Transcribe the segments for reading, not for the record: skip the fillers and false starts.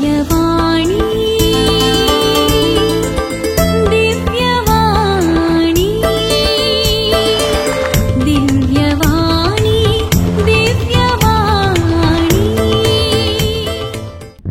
दिव्यवाणी दिव्यवाणी दिव्यवाणी दिव्यवाणी.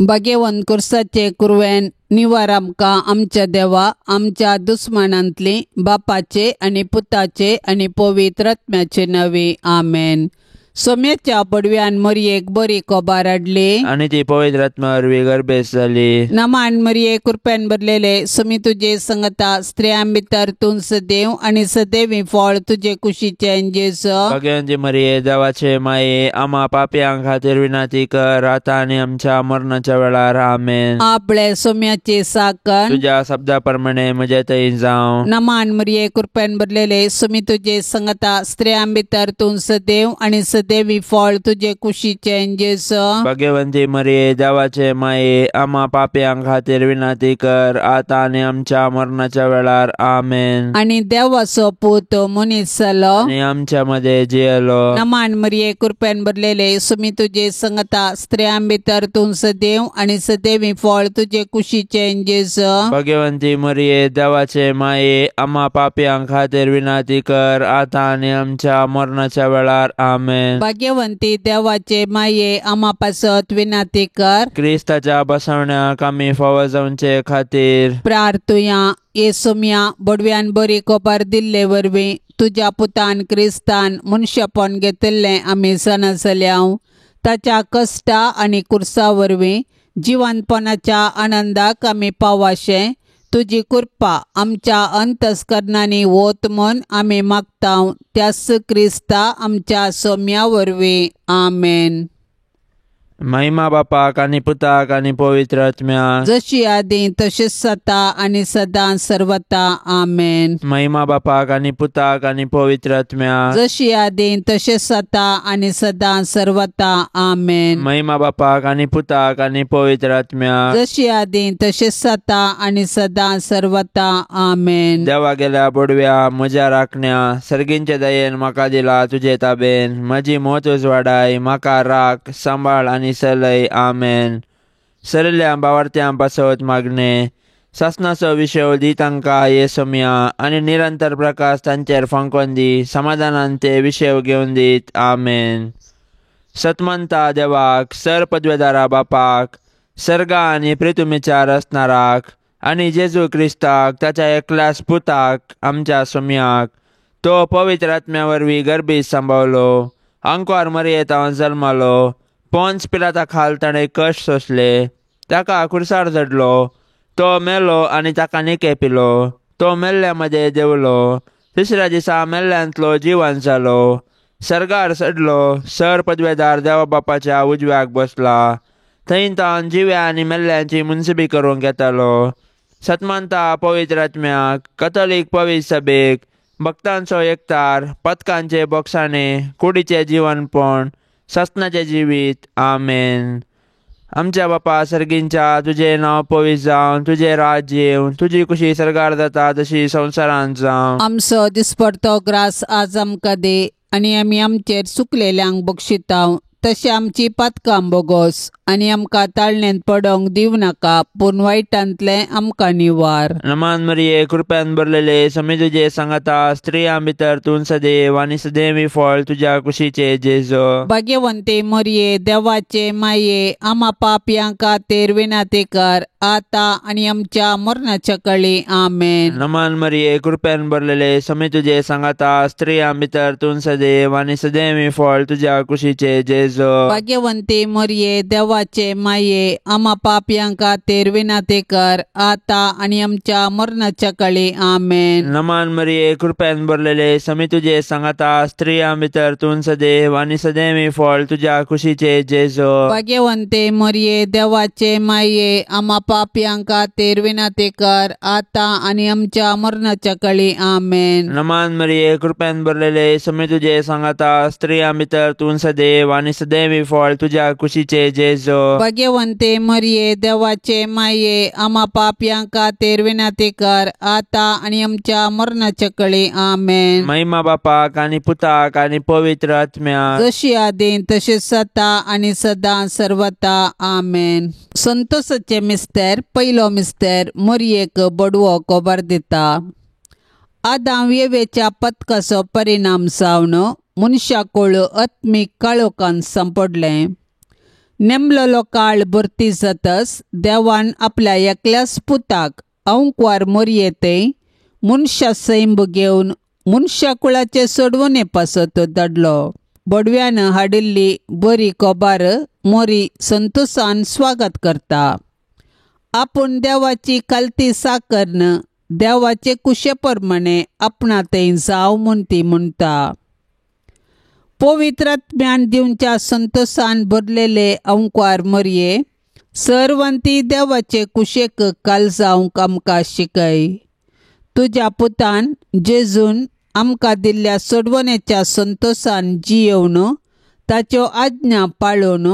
भाग्यवंत कुर्साचे कुरवेन निवार आमकां आमच्या देवा आमच्या दुस्मानांतली बापाचे आनी पुताचे आनी पवित्र आत्म्याचे नांवे आमेन. सोम्याच्या पडव्यान मरयेक बरी कोबार हाडली आनी ती पवित्र आत्म्या वरवीं गर्भेस्त जाली. नमान मरये कृपेन भरलेले सुमी तुजे संगता स्त्रियां भितर तूं सदैव आनी सदैवी फळ तुजे कुशीचें जेजू. भाग्यवंती मरिये देवाचे माये आम्हा पापयां खातीर विनंती कर आतां आनी आमच्या मरणाच्या वेळार आमेन. आपले सोम्याचे साकन तुज्या शब्दा प्रमाणे म्हजे थंय जावं. नमान मरये कृपेन भरलेले सुमी तुजे संगता स्त्रियां भितर तूं सदैव आनी सदैवी फळ तुजे कुशीचें जेजू. भाग्यवंती मरिये देवाचे माये आम्हा पापयां खातीर विनंती कर आतां आनी आमच्या मरणाच्या वेळार आमेन. आनी देवाचो पूत मनीस जालो आनी आमच्या मध्ये जियेलो. नमान मरिये कृपेन भरलेले सुमी तुजे संगता स्त्रियां भितर तूं सदैव आनी सदैवी फळ तुजे कुशीचें जेजू. भाग्यवंती मरिये देवाचे माये आम्हा पापयां खातीर विनंती कर आतां आनी आमच्या मरणाच्या वेळार आमेन. भाग्यवंती देवाचे माये आम्हा पासत विनंती कर. क्रिस्ताच्या बसवण्याक आमी फावो जावचे खातीर प्रार्थुया. येसुम्या बडव्यान बरी कोपार दिल्ले वरवीं तुज्या पुतान क्रिस्तान मनशेपण घेतिल्लें आमी जाणा जाल्याव. ताच्या कश्टा आनी कुर्सा वरवीं जिवनपणाच्या आनंदाक आमी पावाशें तुजी कृपा आमच्या अंतस्करणांनी वत म्हूण आमी मागता त्याच क्रिस्ता आमच्या सोम्या वरवीं आमेन. महिमा बापाक आनी पुताक आनी पवित्र आत्म्याक जशी आदी तशीच सता आनी सदां सर्वता आमेन. महिमा बापाक आनी पुताक आनी पवित्र आत्म्याक जशी आदी तशीच सता आनी सदां सर्वता आमेन. महिमा बापाक आनी पुताक आनी पवित्र आत्म्याक जशी आदी तशीच सता आनी सदां सर्वता आमेन. देवा गेल्या बोडव्या म्हज्या राखण्या सर्गींचे दयेन म्हाका दिला तुजे ताबेन म्हजी मोत उजवाडाय म्हाका राख सांबाळ आनी सलय आमेन. सरल्या बावार्थ्यां पासत मागणे सासनाचो विशय दी तांकां ये सोम्या आनी निरंतर प्रकाश तांचेर फांकोन दी समाधानान ते विशय घेवन दीत आमेन. सतमंता देवाक सर पदवेदारा बापाक सर्गा आनी प्रितुमीच्या रचणाराक आनी जेजू क्रिस्ताक ताच्या एकल्याच पुताक आमच्या सोम्याक तो पवित्र आत्म्या वरवीं गर्भीत सांबावलो अंकोर मरयेतावन जल्मालो पोन्स पिलाता खाल ताणें कश्ट सोंसले ताका खुर्सार चडलो तो मेलो आनी ताका निके पिलो तो मेल्ल्या मदें देंवलो तिसऱ्या दिसा मेल्ल्यांतलो जिवन जालो सर्गार चडलो सर पदवेदार देवा बापाच्या उजव्याक बसला थंय तावन जिव्या आनी मेल्ल्यांची मुनसिबी करूंक येतालो. सतमानता पवित्र आत्म्याक कथोलीक पवित्र सभेक भक्तांचो एकतार पदकांचे बोगसाणे कुडीचें जिवनपण सासनाचें जिवीत आमेन. आमच्या बापा सर्गींच्या तुजें नांव पवित्र जावं तुजें राज्य येवं तुजी कुशी सर्गार जाता तशी संवसारांत जावं. आमचो दिसपडतो ग्रास आज आमकां दी आनी आमी आमचेर चुकलेल्यांक बक्षिताव तशें आमची पातकां बोगोस आनी आमकां ताळणेंत पडोंक दिवं नाका पूण वायटांतलें आमकां निवार. नमान मरिये कृपेन भरलेले समी तुजे सांगाता स्त्रियां भितर तूं सदैव आनी सदैवी फळ तुज्या कुशीचे जेजू. भाग्यवंती मरिये देवाचे माये आमा पापयां खातीर विनंती कर आतां आनी आमच्या मरणाच्या कळी आमेन. नमान मरिये कृपेन भरलेले समी तुजे सांगाता स्त्रियां भितर तूं सदैव आनी सदैवी फळ तुज्या कुशीचे जेजू. भाग्यवंती मरिये देवाचे माये आमा पापयां खातीर विनंती कर आतां आनी आमच्या मरणाच्या कळी आमेन. नमान मरिये कृपेन भरलेले समी तुजे सांगाता स्त्रियां भितर तूं सदैव आनी सदैवी फळ तुज्या कुशीचे जेजू. भाग्यवंती मरिये देवाचे माये आमा पापयां खातीर विनंती कर आतां आनी आमच्या मरणाच्या कळी आमेन. नमान मरिये कृपेन भरलेले समी तुजे सांगाता स्त्रियां भितर तूं सदैव आनी सदैवी फळ तुज्या कुशीचे जेजू. जेजो। भाग्यवंते मरिये देवाचे माये आमा पापयां खातीर विनंती कर आता आनी आमच्या मरणाच्या कळी। आमेन। महिमा बापाक आनी पुताक आनी पवित्र आत्म्याक, जशी आदी तशी सता आनी सदां सर्वता। आमेन। संतोषाचे मिस्तेर पयलो मिस्तेर मोरयेक बडवो खबर दिता। आदाम येवेच्या पथकाचो परिणाम जावन मनशाकूळ आत्मीक काळोखान सांपडलें। नेमलेलो काळ भरती जातच देवान आपल्या एकल्याच पुताक अंकवार मोरयेते मनशा सैंब घेवन मनशाकुळाचे सोडवणे पासत धाडलो। बडव्यान हाडिल्ली बरी खबर मोरी संतोषान स्वागत करता। आपूण देवाची खालती साकरन देवाचे कुशे प्रमाणे आपणा थंय जाव म्हूण ती म्हणटा। पवित्र आत्म्यान दिवच्या संतोषान भरलेले अंकवार मोरये सर्वांती देवाचे कुशेक काल जावंक आमकां शिकय। तुज्या पुतान जेजून आमकां दिल्ल्या सोडवणेच्या संतोषान जियेवन ताच्यो आज्ञा पाळून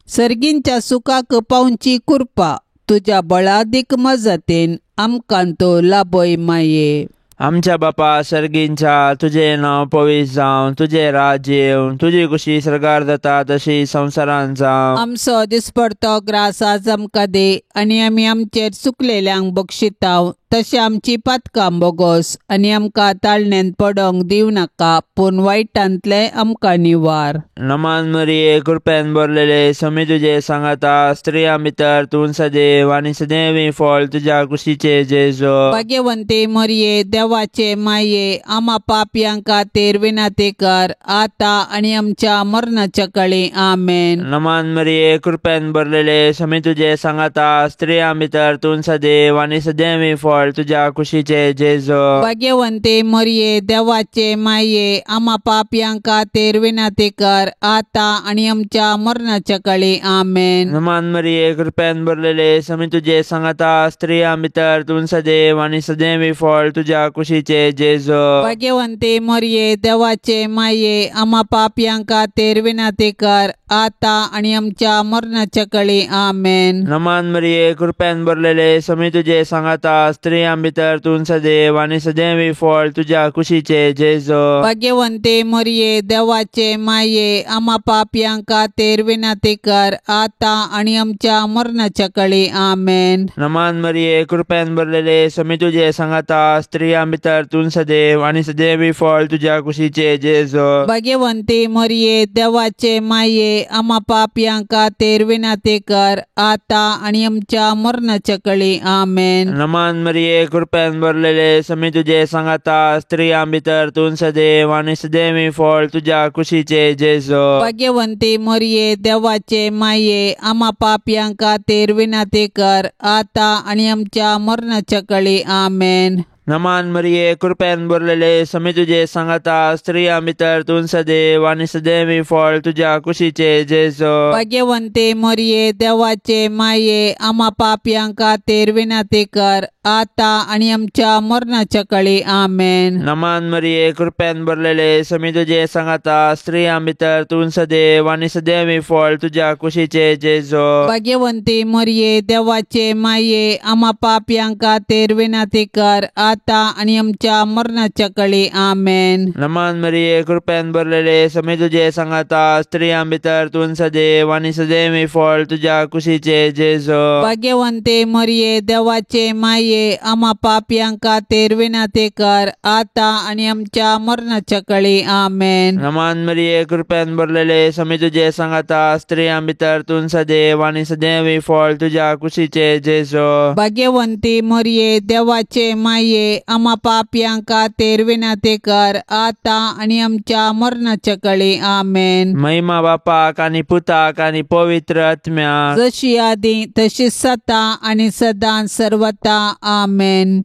सर्गींच्या सुखाक पावची कृपा तुज्या बळादीक मजतीन आमकां तो लाभय माये। आमच्या बापा सर्गींच्या तुझे नांव पवित्र जावं, तुझे राज्य येवं, तुजी कुशी सर्गार जाता तशी संवसारान जावं। आमचो दिसपडतो ग्रास आज आमकां दी आनी आमी आमचेर चुकलेल्यांक बक्षिताव तशें आमची पातकां बोगोस आनी आमकां ताळण्यांत पडोंक दिवं नाका पूण वायटांतलें आमकां निवार। नमान मरिये कृपेन भरलेले स्वामी तुझे सांगाता, स्त्रियां भितर तूं सदैव आनी सदैवी फळ तुज्या कुशीचे जेजो। भाग्यवंती मरिये देवाचे माये आमा पापयां खातीर विनंती कर आता आनी आमच्या मरणाच्या कळी। आमेन। नमान मरिये कृपेन भरलेले स्वामी तुझे सांगाता, स्त्रियां भितर तूं सदैव आनी सदैवी फळ तुज्या कुशीचे जेजो। भाग्यवंती मरिये देवाचे माये आमा पापयां खातीर विनंती कर आता आनी आमच्या मरणाच्या कळी। आमेन। नमान मरिये कृपेन भरलेले स्वामी तुझे सांगाता, स्त्रियां भितर तूं सदैव आनी सदैवी फळ तुज्या कुशीचे जेजो। भाग्यवंती मरिये देवाचे माये आमा पापयां खातीर विनंती कर आता आनी आमच्या मरणाच्या कळी। आमेन। नमान मरिये कृपेन भरलेले स्वामी तुझे सांगाता, स्त्रियां भितर तूं सदैव आनी सदैवी फळ तुज्या कुशीचे जेजो। भाग्यवंती मरिये देवाचे माये आमा पापयां खातीर विनंती कर आता आनी आमच्या मरणाच्या कळी। आमेन। नमान मरिये कृपेन भरलेले स्वामी तुझे सांगाता, स्त्रियां भितर तूं सदैव आनी सदैवी फळ तुज्या कुशीचे जेजो। भाग्यवंती मरिये देवाचे माये आमा पापयां खातीर विनंती कर आता आनी आमच्या मरणाच्या कळी। आमेन। नमान मरिये कृपेन भरलेले स्वामी तुझे सांगाता, स्त्रियां भितर तूं सदैव आनी सदैवी फळ तुज्या कुशीचे जेजो। भाग्यवंती मरिये देवाचे माये आमा पापयां खातीर विनंती कर आता आनी आमच्या मरणाच्या कळी। आमेन। नमान मरिये कृपेन भरलेले स्वामी तुझे सांगाता, स्त्रियां भितर तूं सदैव आनी सदैवी फळ तुज्या कुशीचे जेजो। भाग्यवंती मरिये देवाचे माये आमा पापयां खातीर विनंती कर आता आनी आमच्या मरणाच्या कळी। आमेन। नमान मरिये कृपेन भरलेले स्वामी तुझे सांगाता, स्त्रियां भितर तूं सदैव आनी सदैवी फळ तुज्या कुशीचे जेजो। भाग्यवंती मरिये देवाचे माये आमा पापयां खातीर विनंती कर आता आनी आमच्या मरणाच्या कळी। आमेन। नमान मरिये कृपेन भरलेले स्वामी तुझे सांगाता, स्त्रियां भितर तूं सदैव आनी सदैवी फळ तुज्या कुशीचे जेजो। भाग्यवंती मरिये देवाचे माये आमा पापयां खातीर विनंती कर आता आनी आमच्या मरणाच्या कळी। आमेन। नमान मरिये कृपेन भरलेले स्वामी तुझे सांगाता, स्त्रियां भितर तूं सदैव आनी सदैवी फळ तुज्या कुशीचे जेजो। भाग्यवंती मरिये देवाचे माये आमा पापयां खातीर विनंती कर आता आनी आमच्या मरणाच्या कळी। आमेन। महिमा बापाक आनी पुताक आनी पवित्र आत्म्याक, जशी आदी तशी सता आनी सदां सर्वता। आमेन।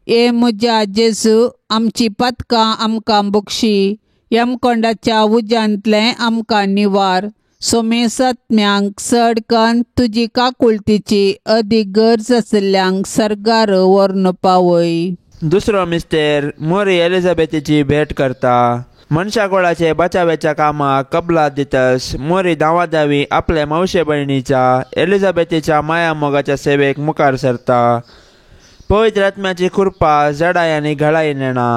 ए म्हज्या जेजू आमची पातकां आमकां बक्षी, यमकोंडाच्या उज्यांतलें आमकां निवार, सोमेसत्म्यांक चड कन्न तुजी काकुळतीची अदीक गरज आशिल्ल्यांक सर्गार व्हरून पावय। दुसरो मिस्तेर मोरी एलिझाबेथीची भेट करता। मनशाकोळाचे बचाव्याच्या कामाक कबलात दितस मोरी धांवाधावी आपल्या मावशे भयणीच्या एलिझाबेथीच्या माया मोगाच्या सेवेक मुखार सरता. पवित्र आत्म्याची कृपा जडाय आनी घळाय नेणा.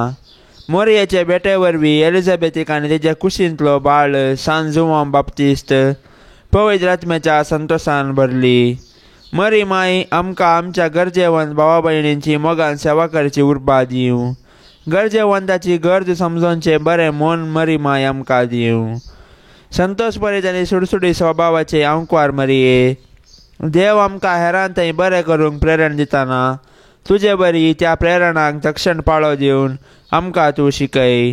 मोरयेचे भेटे वरवीं एलिझाबेथीक आनी तिच्या कुशींतलो बाळ सान जुवांव बाप्तिस्त पवित्र आत्म्याच्या संतोशान भरली. मरी माई आमकां आमच्या गरजेवंत भावा भयणींची मोगान सेवा करची उर्बा दिवं. गरजेवंताची गरज समजोवचें बरें मन मरी माय आमकां दिवं. संतोश परीत आनी सुडसुडी स्वभावाचे आंकवार मरये, देव आमकां हेरां थंय बरें करूंक प्रेरण दिताना तुजे बरी त्या प्रेरणाक तक्षण पाळो दिवन आमकां तूं शिकय.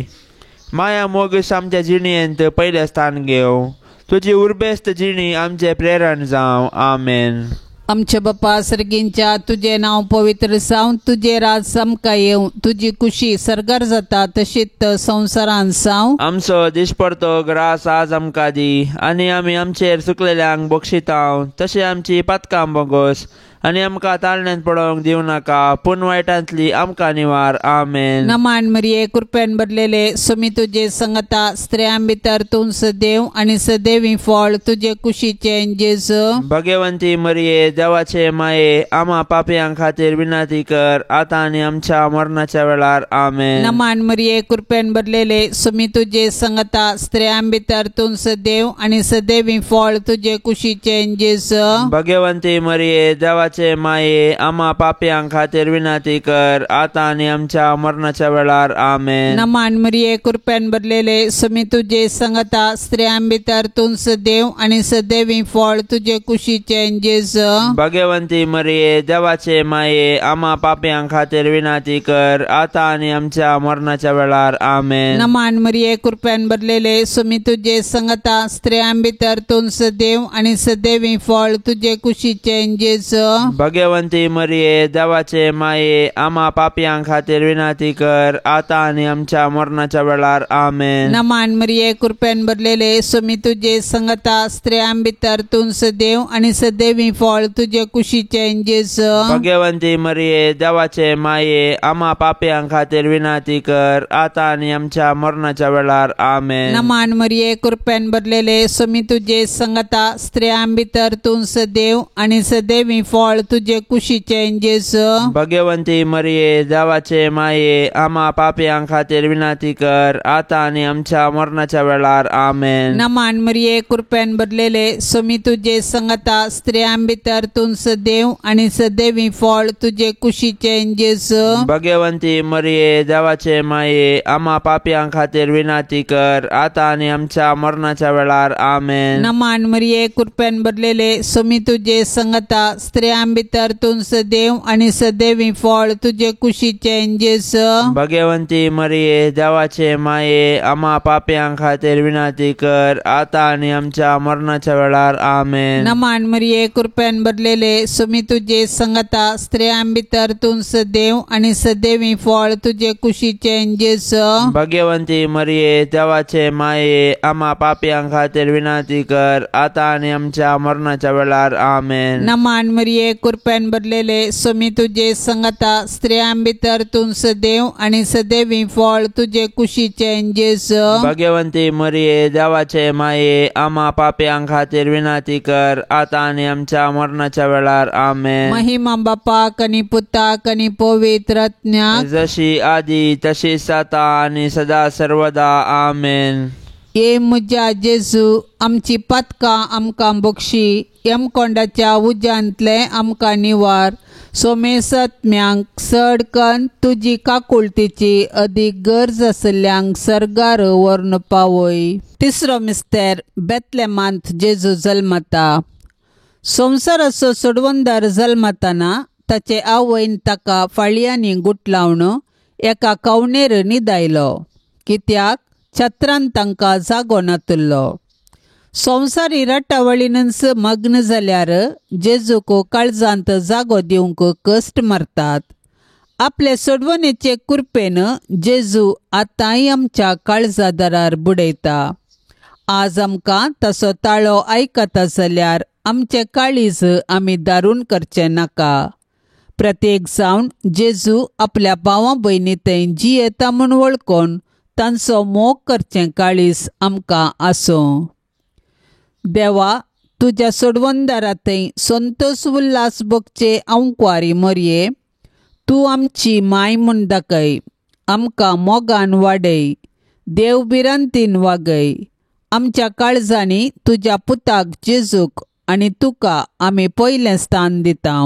माया मोग आमच्या जिणेंत पयलें स्थान घेवं. तुजी उर्बेस्त जिणी आमचें प्रेरण जावं. आमेन. आमच्या बापा सर्गींच्या तुजें नांव पवित्र जावं, तुजें राज आमकां येवं, तुजी कुशी सर्गार जाता तशीच संवसारान जावं. आमचो दिसपडतो ग्रास आज आमकां दी आनी आमी आमचेर चुकलेल्यांक बक्षितांव तशें आमची पातकां बोगोस आनी आमकां ताळण्यांत पडोवंक दिवं नाका पूण वायटांतली आमकां निवार. आमेन. नमान मरिये, कृपेन भरलेले, सुमी तुजे संगता, स्त्रियां भितर तूं सदैव आनी सदैवी फळ तुजे कुशीचें जेजू. भगवंती मरिये, देवाचे माये, आमा पापयां खातीर विनंती कर आतां आनी आमच्या मरणाच्या वेळार. आमेन. नमान मरिये, कृपेन भरलेले, सुमी तुजे संगता, स्त्रियां भितर तूं सदैव आनी सदैवी फळ तुजे कुशीचें जेजू. भगवंती मरिये, देवाचे माये, आमा पापयां खातीर विनंती कर आतां आनी आमच्या मरणाच्या वेळार. आमेन. नमान मरिये, कृपेन भरलेले, सुमी तुजे संगता, स्त्रियां भितर तूं सदैव आनी सदैवी फळ तुजे कुशीचें जेजू. भगवंती मरिये, देवाचे माये, आमा पापयां खातीर विनंती कर आतां आनी आमच्या मरणाच्या वेळार. आमेन. नमान मरिये, कृपेन भरलेले, सुमी तुजे संगता, स्त्रियां भितर तूं सदैव आनी सदैवी फळ तुजे कुशीचें जेजू. भगवंती मरिये, देवाचे माये, आमा पापयां खातीर विनंती कर आतां आनी आमच्या मरणाच्या वेळार. आमेन. नमान मरिये, कृपेन भरलेले, सुमी तुजे संगता, स्त्रियां भितर तूं सदैव आनी सदैवी फळ तुजे कुशीचें जेजू. भगवंती मरिये, देवाचे माये, आमा पापयां खातीर विनंती कर आतां आनी आमच्या मरणाच्या वेळार. आमेन. नमान मरिये, कृपेन भरलेले, सुमी तुजे संगता, स्त्रियां भितर तूं सदैव आनी सदैवी फळ तुजे कुशीचें जेजू. भगवंती मरिये, देवाचे माये, आमा पापयां खातीर विनंती कर आतां आनी आमच्या मरणाच्या वेळार. आमेन. नमान मरिये, कृपेन भरलेले, सुमी तुजे संगता, स्त्रियां भितर तूं सदैव आनी सदैवी फळ तुजे कुशीचें जेजू. भगवंती मरिये, देवाचे माये, आमा पापयां खातीर विनंती कर आतां आनी आमच्या मरणाच्या वेळार. आमेन. नमान मरिये, कृपेन भरलेले, सुमी तुजे संगता, स्त्रियां भितर तूं सदैव आनी सदैवी फळ तुजे कुशीचें जेजू. भगवंती मरिये, देवाचे माये, आमा पापयां खातीर विनंती कर आतां आनी आमच्या मरणाच्या वेळार. आमेन. नमान मरिये, कृपेन भरलेले, सुमी तुजे संगता, स्त्रियां भितर तूं सदैव आनी सदैवी फळ तुजे कुशीचें जेजू. भगवंती मरिये, देवाचे माये, आमा पापयां खातीर विनंती कर आतां आनी आमच्या मरणाच्या वेळार. आमेन. नमान मरिये, कृपेन भरलेले, सुमी तुजे संगता, स्त्रियां भितर तूं सदैव आनी सदैवी फळ तुजे कुशीचें जेजू. भगवंती मरिये, देवाचे माये, आमा पापयां खातीर विनंती कर आतां आनी आमच्या मरणाच्या वेळार. आमेन. महिमा बापाक आनी पुताक आनी पवित्र आत्म्याक, जशी आदी तशी आतां आनी सदा सर्वदा. आमेन. ये म्हज्या जेजू, आमची पातकां आमकां बक्षी, यमकोंडाच्या उज्यांतलें आमकां निवार, सोमेसत्म्यांक चड कन्न तुजी काकुळतीची अदीक गरज आशिल्ल्यांक सर्गार व्हरून पावय. तिसरो मिस्तेर, बेतलेमांत जेजू जल्मता. संवसाराचो सोडवणदार जल्मताना ताचे आवयन ताका फाळयांनी गुटलावन एका कवणेर न्हिदायलो, कित्याक छत्रान तांकां जागो नातुल्लो. संवसारी रटावळीनच मग्न जाल्यार जेजूक काळजांत जागो दिवंक कश्ट मारतात. आपले सोडवणेचे कृपेन जेजू आतांय आमच्या काळजा दारार बुडयता. आज आमकां तसो ताळो आयकता जाल्यार आमचें काळीज आमी दारून करचें नाका. प्रत्येक जावन जेजू आपल्या भावा भयणी थंय जियेता म्हूण वळखून तांचो मोग करचें काळीस आमकां आसूं. देवा, तुज्या सोडवणदारांतय संतोष उल्हास भोगचे आंकवारी मरये, तूं आमची माय म्हूण दाखय. आमकां मोगान वाडय, देव भिरांतीन वागय. आमच्या काळजांनी तुज्या पुताक जेजूक आनी तुका आमी पयलें स्थान दिता.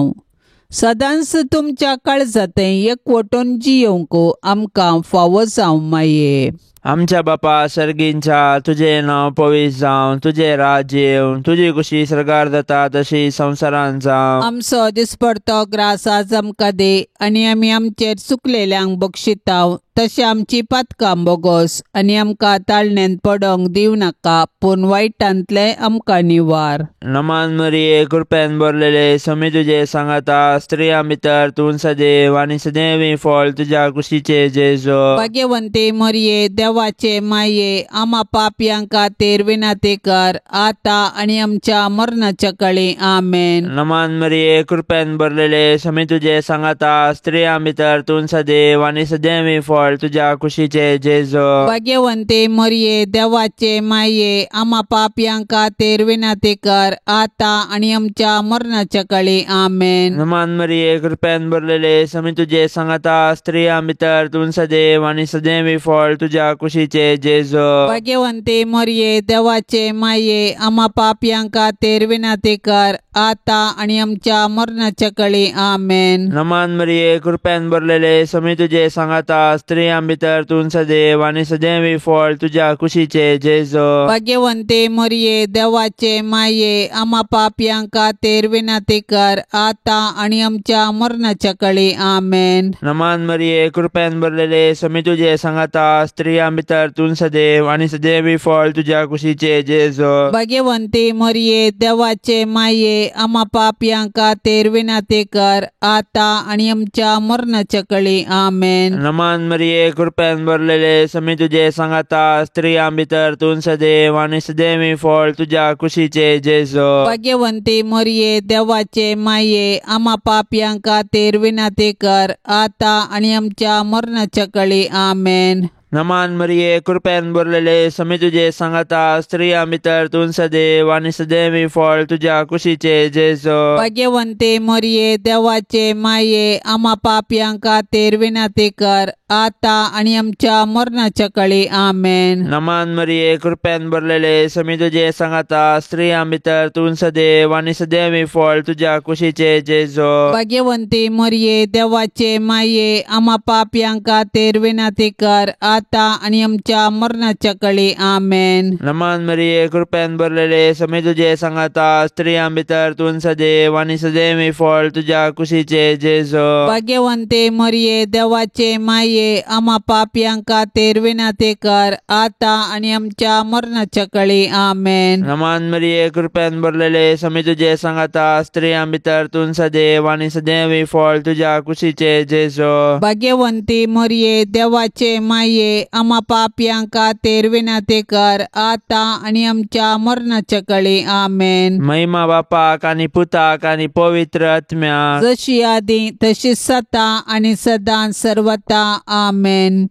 सदांच तुमच्या काळजांतय एकवटून जियोवंक आमकां फावो जावं माये. आमच्या बापा सर्गींच्या, तुजें नांव पवित्र जावं, तुजें राज्य येवं, तुजी खुशी सर्गार जाता तशी संवसारांत जावं. आमचो दिसपडतो ग्रास आज आमकां दी आनी आमी आमचेर चुकलेल्यांक बक्षिताव तशें आमची पातकां बोगोस आनी आमकां ताळण्यांत पडोंक दिवं नाका, पूण वायटांतलें आमकां निवार. नमान मरिये, कृपेन भरलेले, स्वामी तुजे सांगाता, स्त्रियां भितर तूं सदैव आनी सदैवी फळ तुज्या कुशीचे जेजू. भाग्यवंती मरिये, देवाचे माये, आमा पापयां खातीर विनंती कर आता आनी आमच्या मरणाच्या काळी. आमेन. नमान मरिये, कृपेन भरलेले, स्वामी तुजे सांगाता, स्त्रियां भितर तूं सदैव आनी सदैवी फळ तुज्या कुशीचे जेजू. भाग्यवंती मरिये, देवाचे माये, आमा पापयां खातीर विनंती कर आता आनी आमच्या मरणाच्या काळी. आमेन. नमान मरिये, कृपेन भरलेले, स्वामी तुजे सांगाता, स्त्रियां भितर तूं सदैव आनी सदैवी फळ तुज्या कुशीचे जेजू. भाग्यवंती मरिये, देवाचे माये, आमा पापयां खातीर विनंती कर आता आनी आमच्या मरणाच्या काळी. आमेन. नमान मरिये, कृपेन भरलेले, स्वामी तुजे सांगाता, स्त्रियां भितर तूं सदैव आनी सदैवी फळ तुज्या कुशीचे जेजू. भाग्यवंती मरिये, देवाचे माये, आमा पापयां खातीर विनंती कर आता आनी आमच्या मरणाच्या काळी. आमेन. नमान मरिये, कृपेन भरलेले, स्वामी तुजे सांगाता, स्त्रियां भितर तूं सदैव आनी सदैवी फळ तुज्या कुशीचे जेजू. भाग्यवंती मरिये, देवाचे माये, आमा पापयां खातीर विनंती कर आता आनी आमच्या मरणाच्या काळी. आमेन. नमान मरिये, कृपेन भरलेले, स्वामी तुजे सांगाता, स्त्रियां भितर तूं सदैव आनी सदैवी फळ तुज्या कुशीचे जेजू. भाग्यवंती मरिये, देवाचे माये, आमा पापयां खातीर विनंती कर आता आनी आमच्या मरणाच्या काळी. आमेन. नमान मरिये, कृपेन भरलेले, स्वामी तुजे सांगाता, स्त्रियां भितर तूं सदैव आनी सदैवी फळ तुज्या कुशीचे जेजू. भाग्यवंती मरिये, देवाचे माये, आमा पापयां खातीर विनंती कर आता आनी आमच्या मरणाच्या काळी. आमेन. नमान मरिये, कृपेन भरलेले, स्वामी तुजे सांगाता, स्त्रियां भितर तूं सदैव आनी सदैवी फळ तुज्या कुशीचे जेजू. भाग्यवंती मरिये, देवाचे माये, आमा पापयां खातीर विनंती कर आता आनी आमच्या मरणाच्या काळी. आमेन. नमान मरिये, कृपेन भरलेले, स्वामी तुजे सांगाता, स्त्रियां भितर तूं सदैव आनी सदैवी फळ तुज्या कुशीचे जेजू. भाग्यवंती मरिये, देवाचे माये, आमा पापयां खातीर विनंती कर आता आनी आमच्या मरणाच्या काळी. आमेन. नमान मरिये, कृपेन भरलेले, स्वामी तुजे सांगाता, स्त्रियां भितर तूं सदैव आनी सदैवी फळ तुज्या कुशीचे जेजू. भाग्यवंती मरिये, देवाचे माये, आमा पापयां खातीर विनंती कर आता आनी आमच्या मरणाच्या काळी. आमेन. महिमा बापाक आनी पुताक आनी पवित्र आत्म्याक, जशी आदी तशी सता आनी सदां सर्वता. आमेन.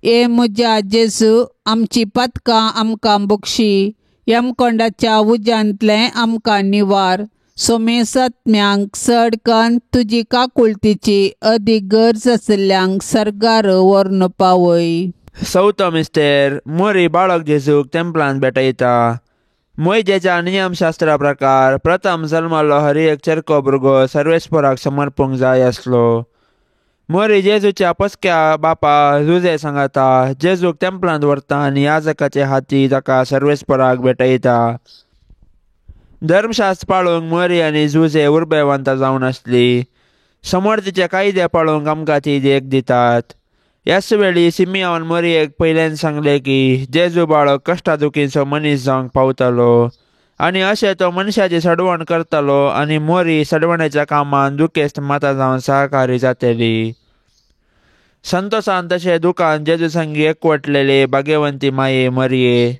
ए म्हज्या जेजू, आमची पातकां आमकां बक्षी, यमकोंडाच्या उज्यांतलें आमकां निवार, सोमेसत्म्यांक चड कन्न तुजी काकुळतीची अदीक गरज आशिल्ल्यांक सर्गार व्हरून पावय. चवथो मिस्तेर, मोरी बाळक जेजूक तेंपलांत भेटयता. मोयजेच्या नियमशास्त्रा प्रकार प्रथम जल्मालो हर एक चेरको भुरगो सर्वेस्पराक समर्पूंक जाय आसलो. मोरी जेजूच्या पसक्या बापा जुजे सांगाता जेजूक तेंपलांत व्हरता आनी याजकाचे हाती ताका सर्वेस्पराक भेटयता. धर्मशास्त्र पाळूंक मोरी आनी जुजे उर्बेवंत जावन आसली. समर्थीचे कायदे पाळूंक आमकां ती देख दितात. ह्याच वेळी सिमियान मोरयेक पयल्यान सांगलें की जेजू बाळक कश्टा दुखीचो मनीस जावंक पावतलो आनी अशें तो मनशाची सडवण करतलो आनी मोरी सडवणेच्या कामान दुखेस्त माता जावन सहकारी जातली. संतोसान तशें दुकान जेजू संगी एकवटलेले भाग्यवंती माये मरये,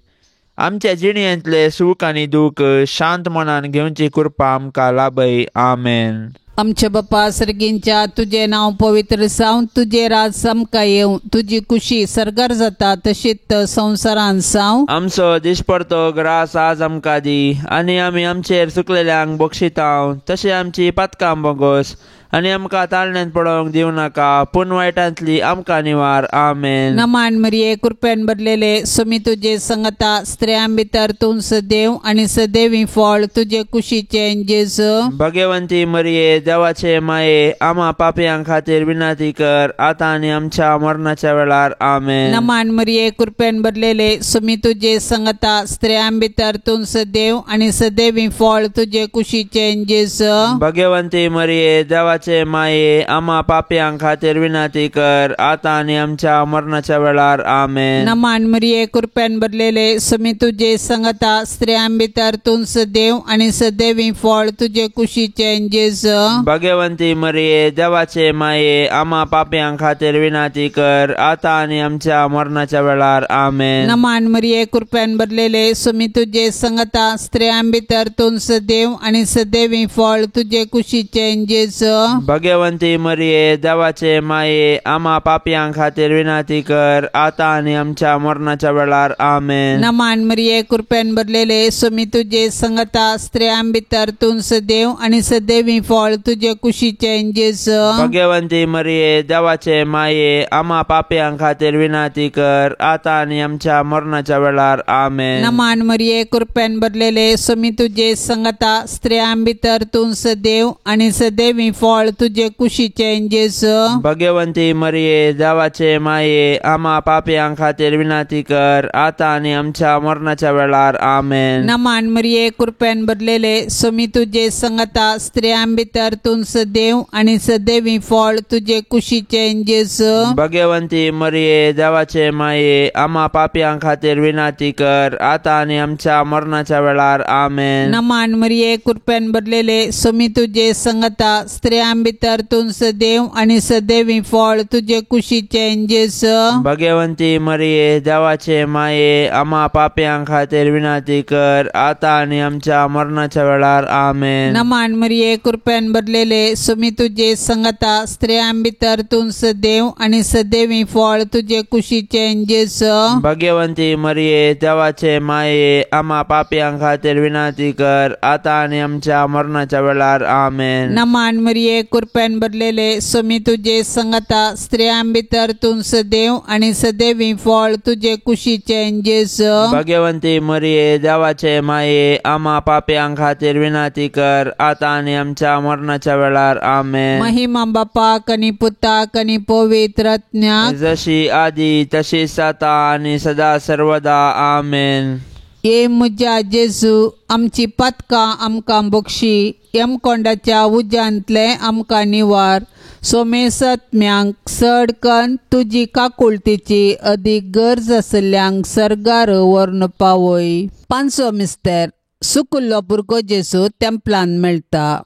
आमच्या जिणेंतले सूख आनी दूख शांत मनान घेवची कृपा आमकां लाभय. आमेन. आमच्या बापा सर्गींच्या तुजें नांव पवित्र जावं, तुजें राज आमकां येवं, तुजी कुशी सर्गार जाता तशीच संवसारांत जावं. आमचो दिसपडतो ग्रास आज आमकां दी आनी आमी आमचेर चुकलेल्यांक बक्षितांव तशें आमची पातकां बोगोस आनी आमकां ताळण्यांत पडोवंक दिवं नाका पूण वायटांतली आमकां निवार. आमेन. नमान मरिये, कृपेन भरलेले, सुमी तुजे संगता, स्त्रियां भितर तूं सदैव आनी सदैवी फळ तुजे कुशीचें जेजू. भगवंती मरिये, देवाचे माये, आमा पापयां खातीर विनंती कर आतां आनी आमच्या मरणाच्या वेळार. आमेन. नमान मरिये, कृपेन भरलेले, सुमी तुजे संगता, स्त्रियां भितर तूं सदैव आनी सदैवी फळ तुजे कुशीचें जेजू. भगवंती मरिये, देवाचे माये, आमा पापयां खातीर विनंती कर आतां आनी आमच्या मरणाच्या वेळार. आमेन. नमान मरिये, कृपेन भरलेले, सुमी तुजे संगता, स्त्रियां भितर तूं सदैव आनी सदैवी फळ तुजे कुशीचें जेजू. भगवंती मरिये, देवाचे माये, आमा पापयां खातीर विनंती कर आतां आनी आमच्या मरणाच्या वेळार. आमेन. नमान मरिये, कृपेन भरलेले, सुमी तुजे संगता, स्त्रियां भितर तूं सदैव आनी सदैवी फळ तुजे कुशीचें जेजू. भगवंती मरिये, देवाचे माये, आमा पापयां खातीर विनंती कर आतां आनी आमच्या मरणाच्या वेळार. आमेन. नमान मरिये, कृपेन भरलेले, सुमी तुजे संगता, स्त्रियां भितर तूं सदैव आनी सदैवी फळ तुजे कुशीचें जेजू. भगवंती मरिये, देवाचे माये, आमा पापयां खातीर विनंती कर आतां आनी आमच्या मरणाच्या वेळार. आमेन. नमान मरिये, कृपेन भरलेले, सुमी तुजे संगता, स्त्रियां भितर तूं सदैव आनी सदैवी फळ तुजे कुशीचें जेजू. भगवंती मरिये, देवाचे माये, आमा पापयां खातीर विनंती कर आतां आनी आमच्या मरणाच्या वेळार. आमेन. नमान मरिये, कृपेन भरलेले, सुमी तुजे संगता, स्त्रियां भितर तूं सदैव आनी सदैवी फळ तुजे कुशीचें जेजू. भगवंती मरिये, देवाचे माये, आमा पापयां खातीर विनंती कर आतां आनी आमच्या मरणाच्या वेळार. आमेन. नमान मरिये, कृपेन भरलेले, सुमी तुजे संगता, स्त्रियां भितर तूं सदैव आनी सदैवी फळ तुजे कुशीचें जेजू. भगवंती मरिये, देवाचे माये, आमा पापयां खातीर विनंती कर आतां आनी आमच्या मरणाच्या वेळार. आमेन. नमान मरिये, कृपेन भरलेले, सुमी तुजे संगता, स्त्रियां भितर तूं सदैव आनी सदैवी फळ तुजे कुशीचें जेजू. भगवंती मरिये, देवाचे माये, आमा पापयां खातीर विनंती कर आतां आनी आमच्या मरणाच्या वेळार. आमेन. नमान मरिये, कृपेन भरलेले, सुमी तुजे संगता, स्त्रियां भितर तूं सदैव आनी सदैवी फळ तुजे कुशीचें जेजू. भगवंती मरिये, देवाचे माये, आमा पापयां खातीर विनंती कर आतां आनी आमच्या मरणाच्या वेळार. आमेन. महिमा बापाक आनी पुताक आनी पवित्र आत्म्याक, जशी आदी तशीच आतां आनी सदा सर्वदा. आमेन. ये म्हज्या जेजू, आमची पातकां आमकां बक्षी, यमकोंडाच्या उज्यांतलें आमकां निवार, सोमेसत्म्यांक चड कन्न तुजी काकुळतीची अदीक गरज आशिल्ल्यांक सर्गार व्हरून पावय. पांचवो मिस्तेर, सुकुल्लो भुरगो जेजू तेंपलान मेळटा.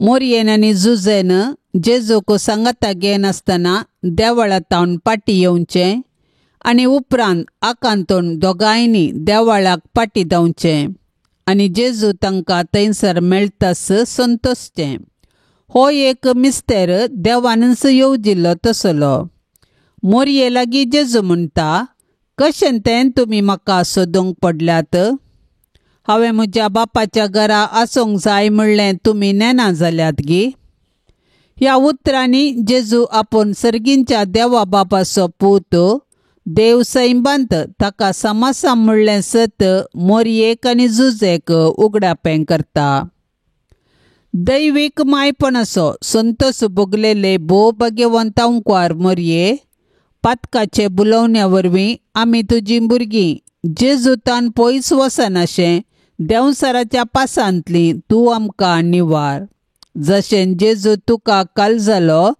मोरयेन आनी जुजेन जेजूक सांगाता घेनासतना देवळांत पाटी येवचें आनी उपरांत आकांतून दोगांयनी देवळाक पाटी धांवचें आनी जेजू तांकां थंयसर मेळटास संतोशचें. हो एक मिस्तेर देवानच येवजिल्लो तसलो. मोरये लागीं जेजू म्हणटा, कशें तें तुमी म्हाका सोदूंक पडल्यात? हांवें म्हज्या बापाच्या घरा आसूंक जाय म्हणलें तुमी नेना जाल्यात गी? ह्या उतरांनी जेजू आपूण सर्गींच्या देवा बापाचो पूत, देव सैंबांत ताका समासा म्हणलें सत मोरयेक आनी जुजेक उगडापें करता. दैवीक मायपणाचो संतोष भोगलेले भोव भाग्यवंत अंकवार मोरये, पातकाचे बुलोवण्या वरवीं आमी तुजीं भुरगीं जेजूतान पयस वचनाशें देंवसाराच्या पासांतली तूं आमकां निवार. जशें जेजू तुका काल जालो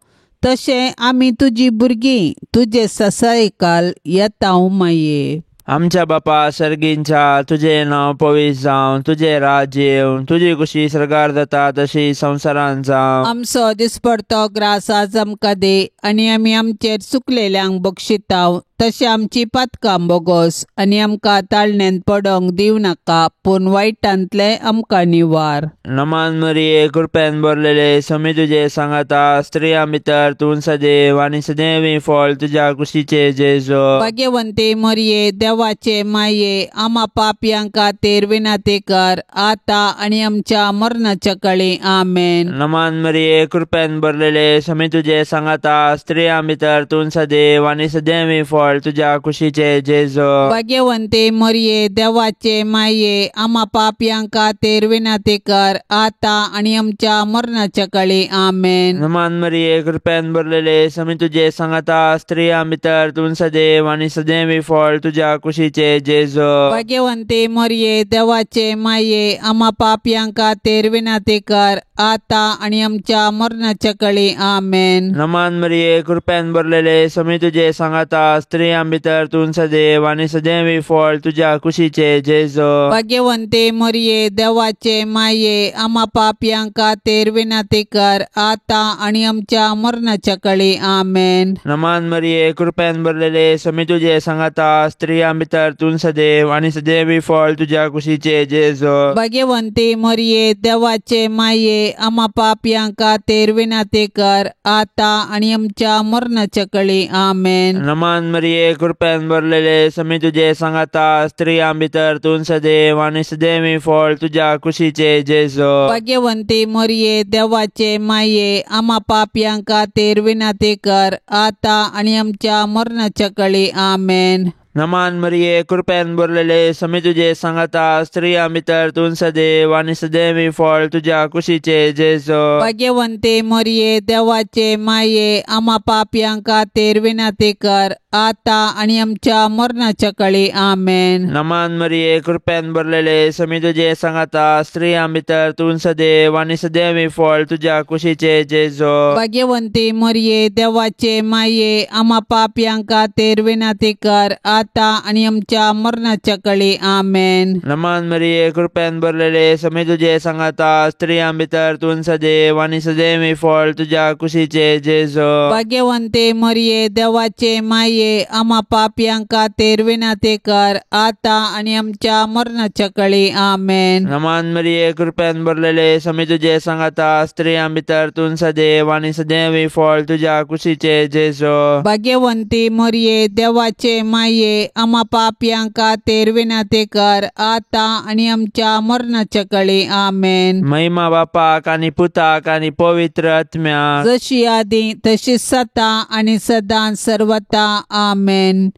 तशें आमी तुजी भुरगीं तुजे ससायकाल येता माये. आमच्या बापा सर्गींच्या, तुजें नांव पवित्र जावं, तुजें राज्य येवं, तुजी कुशी सर्गार जाता तशी संवसारांत जावं. आमचो दिसपडतो ग्रास आज आमकां दी आनी आमी आमचेर चुकलेल्यांक बक्षिताव तशें आमची पातकां बोगोस आनी आमकां ताळण्यांत पडोंक दिवं नाका पूण वायटांतलें आमकां निवार. नमान मरिये कृपेन भरलेले स्वामी तुजे सांगाता स्त्रियां भितर तूं सदैव आनी सदैवी फळ तुज्या कुशीचे जेजू. भाग्यवंती मरिये देवाचे माये आमा पापयां खातीर विनंती कर आतां आनी आमच्या मरणाच्या काळी. आमेन. नमान मरिये कृपेन भरलेले स्वामी तुजे सांगाता स्त्रियां भितर तूं सदैव आनी सदैवी फळ तुज्या कुशीचे जेजू. भाग्यवंती मरिये देवाचे माये आमा पापयां खातीर विनंती कर आतां आनी आमच्या मरणाच्या काळी. आमेन. नमान मरिये कृपेन भरलेले स्वामी तुजे सांगाता स्त्रियां भितर तूं सदैव आनी सदैवी फळ तुज्या कुशीचे जेजू. भाग्यवंती मरिये देवाचे माये आमा पापयां खातीर विनंती कर आतां आनी आमच्या मरणाच्या काळी. आमेन. नमान मरिये कृपेन भरलेले स्वामी तुजे सांगाता स्त्रियां भितर तूं सदैव आनी सदैवी फळ तुज्या कुशीचे जेजू. भाग्यवंती मरिये देवाचे माये आमा पापयां खातीर विनंती कर आतां आनी आमच्या मरणाच्या काळी. आमेन. नमान मरिये कृपेन भरलेले स्वामी तुजे सांगाता स्त्रियां भितर तूं सदैव आनी सदैवी फळ तुज्या कुशीचे जेजू. भाग्यवंती मरिये देवाचे माये आमा पापयां खातीर विनंती कर आतां आनी आमच्या मरणाच्या काळी. आमेन. नमान मरिये कृपेन भरलेले स्वामी तुजे सांगाता स्त्रियां भितर तूं सदैव आनी सदैवी फळ तुज्या कुशीचे जेजू. भाग्यवंती मरिये देवाचे माये आमा पापयां खातीर विनंती कर आतां आनी आमच्या मरणाच्या काळी. आमेन. नमान मरिये कृपेन भरलेले स्वामी तुजे सांगाता स्त्रियां भितर तूं सदैव आनी सदैवी फळ तुज्या कुशीचे जेजू. भाग्यवंती मरिये देवाचे माये आमा पापयां खातीर विनंती कर आतां आनी आमच्या मरणाच्या काळी. आमेन. नमान मरिये कृपेन भरलेले स्वामी तुजे सांगाता स्त्रियां भितर तूं सदैव आनी सदैवी फळ तुज्या कुशीचे जेजू. भाग्यवंती मरिये देवाचे माये आमा पापयां खातीर विनंती कर आतां आनी आमच्या मरणाच्या काळी. आमेन. नमान मरिये कृपेन भरलेले स्वामी तुजे सांगाता स्त्रियां भितर तूं सदैव आनी सदैवी फळ तुज्या कुशीचे जेजू. भाग्यवंती मरिये देवाचे माये आमा पापयां खातीर विनंती कर आतां आनी आमच्या मरणाच्या काळी. आमेन. नमान मरिये कृपेन भरलेले स्वामी तुजे सांगाता स्त्रियां भितर तूं सदैव आनी सदैवी फळ तुज्या कुशीचे जेजू. भाग्यवंती मरिये देवाचे माये आमा पापयां खातीर विनंती कर आतां आनी आमच्या मरणाच्या काळी. आमेन. महिमा बापाक आनी पुताक आनी पवित्र आत्म्याक, जशी आदी तशी सदां आनी सदां सर्वता. आमेन.